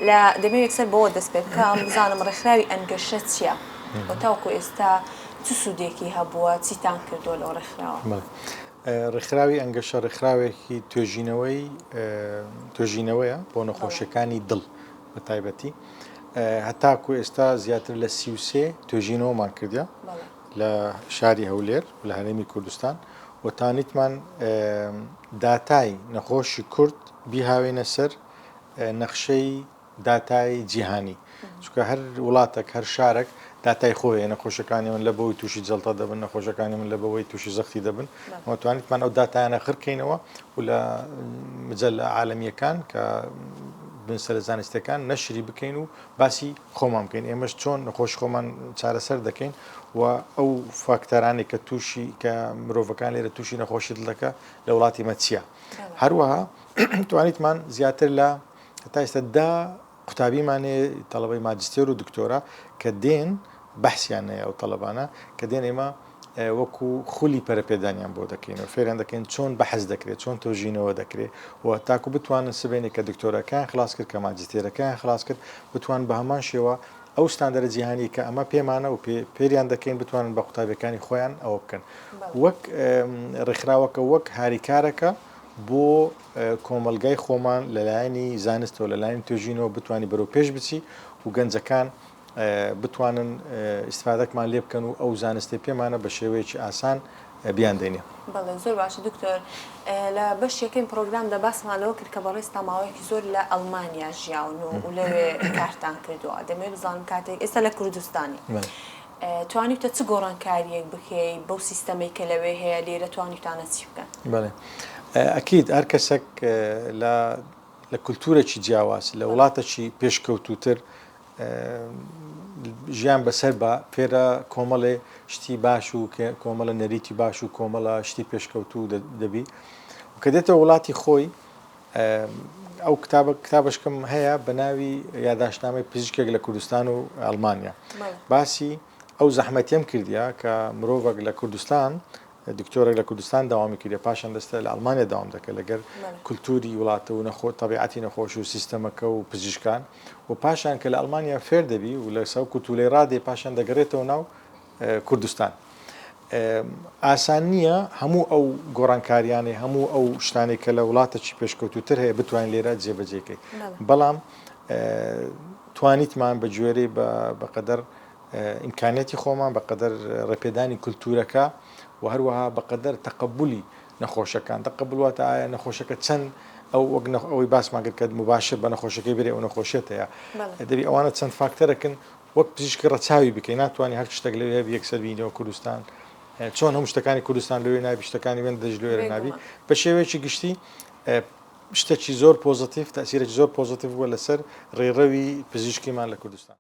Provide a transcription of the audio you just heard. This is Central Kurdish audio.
لە دەمەوێت یەکسەر بەوە دەست پێ بکەم بزانم ڕێکخراوی ئەنگەشە چییە و تاوەکو ئێستا چ سوودێکی هەبووە چیتان کردووە لەو ڕێکخراوە؟ ڕێکخراوی ئەنگەشە ڕێکخراوێکی توێژینەوەی توێژینەوەیە بۆ نەخۆشیەکانی دڵ بە تایبەتی هەتاکو ئێستا زیاتر لە 33 توێژینەوەمان کردە لە شاری هەولێر و لە هەرێمی کوردستان و تانیتمان داتای نەخۆشی کورد بیهاوێنە سەر نەخشەی داتای جیهانی چونکە هەر وڵاتەک هەر شارەک داتای خۆی هەیە نەخۆشەکانی من لە بەوەی تووشی جەڵتە دەبن نەخۆشەکانی من لە بەوەی تووشی زەختی دەبن ئەمە توانیتمان ئەو داتایانە خڕکەینەوە و لە مجلە عالەمیەکان کە بنسەرە زانستیەکان نەشری بکەین و باسی خۆمان بکەین ئێمەش چۆن نەخۆش خۆمان چارەسەر دەکەین و ئەو فاکتەرانێک کە تووشی کە مرۆڤەکان لێرە تووشی نەخۆشی دڵ دەکە لە وڵاتی مە چییە هەروەها توانیتمان زیاتر لە هەتا ئێستا دە قوتابیمان هەیە تەڵەبەی ماجستێر و دکتۆرا کە دێن بەحسیان هەیە ئەو تەڵەبانە کە دێن ئێمە وەکو خولی پەرەپێدانیان بۆ دەکەین و فێریان دەکەین چۆن بەحس دەکرێت چۆن تۆژینەوە دەکرێت و تاکو بتوانن سبێنێ کە دکتۆراکەیان خلاص کرد کە ماجستێرەکەیان خلاص کرد بتوان بە هەمان شێوە ئەو ستاندەرە جیهانی کە ئەمە پێمانە و پێریان دەکەین بتوانن بە قوتابیەکانی خۆیان ئەوە بکەن وەک ڕێکخراوەکە وەک هاریکارەکە بۆ کۆمەڵگای خۆمان لەلایەنی زانستەوە لەلایەنی توێژینەوە بتوانی بەرەو پێش بچی و گەنجەکان بتوانن ئیستفادەکمان لێ بکەن و ئەو زانستەی پێمانە بە شێوەیەکی ئاسان بیاندەینێ. بەڵێ زۆر باشە دکتۆر لە بەش یەکەی پرۆگرامدا باسمان لەوە کرد کە بەڕێزتان ماوەیەکی زۆر لە ئەڵمانیا ژیاون و لەوێ کارتان کردووە دەمەوێت بزانم کاتێک ئێستا لە کوردستانی توانیوتە چ گۆڕانکارییەک بکەی بەو سیستەمەی کە لەوێ هەیە لێرە توانیوتانە چی بکەن؟ بەڵێ ئەکید هەر کەسێک لە لە کولتوورێکی جیاواز لە وڵاتێکی پێشکەوتووتر ژیان بەسەر بە فێرە کۆمەڵێ شتی باش و کۆمەڵە نەریتی باش و کۆمەڵە شتی پێشکەوتوو دەبی و کە دێتە وڵاتی خۆی ئەو کتابە کتابەشکم هەیە بە ناوی یاداشتنامەی پزیشکێک لە کوردستان و ئەڵمانیا باسی ئەو زەحمەتیم کردیا کە مرۆڤێک لە کوردستان دکتۆرێک لە کوردستان داوامی کردە پاشان دەستە لە ئەڵمانیا داوام دەکە لەگەر کولتوری وڵاتە و نەخۆ تەبیعەتی نەخۆش و سیستەمەکە و پزیشکان و پاشان کە لە ئەڵمانیا فێر دەبی و لە سەو کوتولەی ڕادێ پاشان دەگەڕێتەوە ناو کوردستان. ئاسان نییە هەموو ئەو گۆڕانکاریانەی هەموو ئەو شتانەی کە لە وڵاتەکی پێشکەوتووتر هەیە بتوانین لێرە جێبەجێ کەی بەڵام توانیتمان بە گوێرەی بەقەدەر ئیمکانیەتی خۆمان بەقەدەر ڕێپێدانی کولتوورەکە و هەروەها بەقەدەر تەقەبولی نەخۆشەکان تەقەبول واتە ئایا نەخۆشەکە چەند ئەو وەک ئەوەی باسمان کرد کە مباشر بە نەخۆشەکەی برێ ئەو نەخۆشیەت هەیە دەبی ئەوانە چەند فاکتەرەکن وەک پزیشکی ڕەچاوی بکەی ناتوانی هەر شتێک لەوێ هەبی یەکسەر بینەوە کوردستان چۆن هەموو شتەکانی کوردستان لەوێ نابی شتەکانی وێن دەژ لێرە نابی بە شێوەیەکی گشتی شتێکی زۆر پۆزتیف تەسیرێکی زۆر پۆزتیف بووە لەسەر ڕێڕەوی پزیشکیمان لە کوردستان.